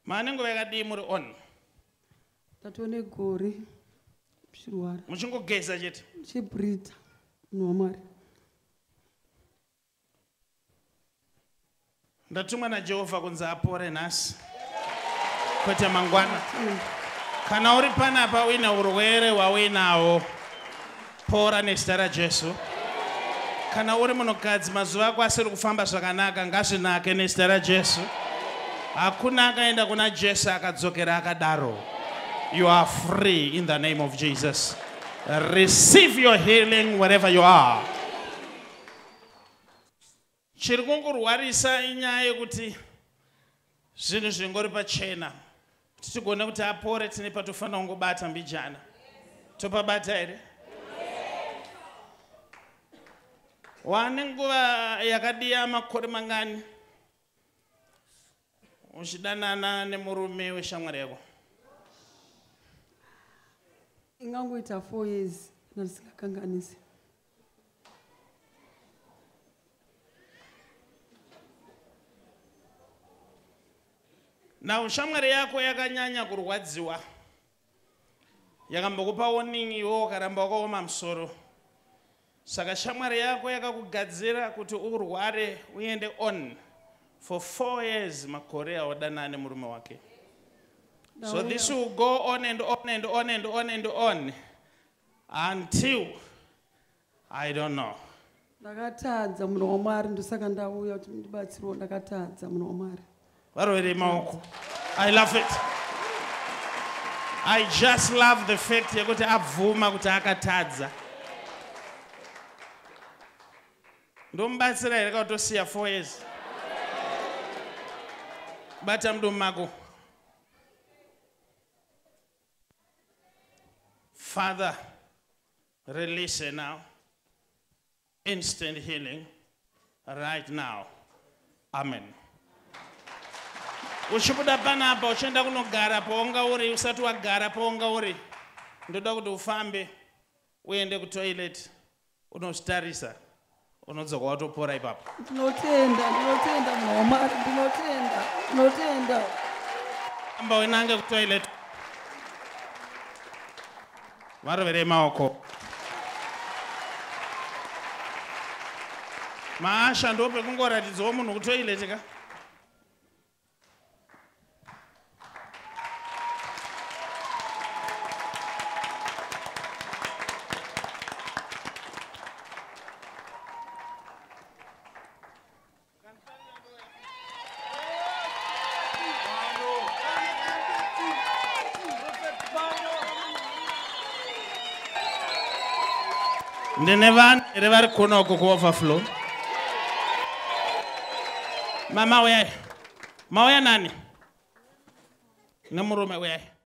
Mane nguva yakadii muri on? Tatove negore ndichirwara. Muchingogeza chete? Ndichibreatha, munhu waMwari. Ndatumwa naJehovha kunzi apore nhasi kwete mangwana. Kana uri panapa uine urwere hwauinawo, pora nezita raJesu. Kana uri munhukadzi mazuva ako asiri kufamba zvakanaka, ngazvinake nezita raJesu. Hakuna akaenda kuna Jesu akadzokera akadaro. You are free in the name of Jesus. Receive your healing wherever you are. Chiri kungurwarisa inyaya yekuti zvinhu zvingori pachena. Kuti tigone kuti apore tine patofanira kungobata mbijana. Topabata here? Wane nguva yakadiya makore mangani uchidanana nemurume weshamwari yako? Ingangoita 4 years kana ndisingakanganisi. Now shamwari yako yakanyanya kurwadziwa, yakambokupa warning iwe ukaramba wakaoma musoro. Saka shamwari yako yakakugadzira kuti urware uende on for 4 years makore awadanana nemurume wake. So this will go on and on and on and on and on until I don't know. Ndakatadza munhu waMwari, ndosaka ndauya kuti ndibatsirwe. Ndakatadza munhu waMwari. Varovere maoko. I love it. I just love the fact yekuti abvuma kuti akatadza. Ndomubatsira here kutosiya 4 years? Bata mudomo mako. Father, release her now. Instant healing right now. Amen. Uchibuda panapa uchienda kunogara paunga uri, usati wagara paunga uri, ndoda kuti ufambe uende kutoilet unozvitarisa, unodzoka watopora ipapo. Ndinotenda, ndinotenda munhu waMwari, ndinotenda, ndinotenda. Famba uinange kutoilet. Varoverei maoko. Maasha ndo pekungoratidzawo munhu kutoilet ka. Ndine vanhu here vari kunoko kuoverflow? Mama uyai. Mauya nani? Nemurume uyai.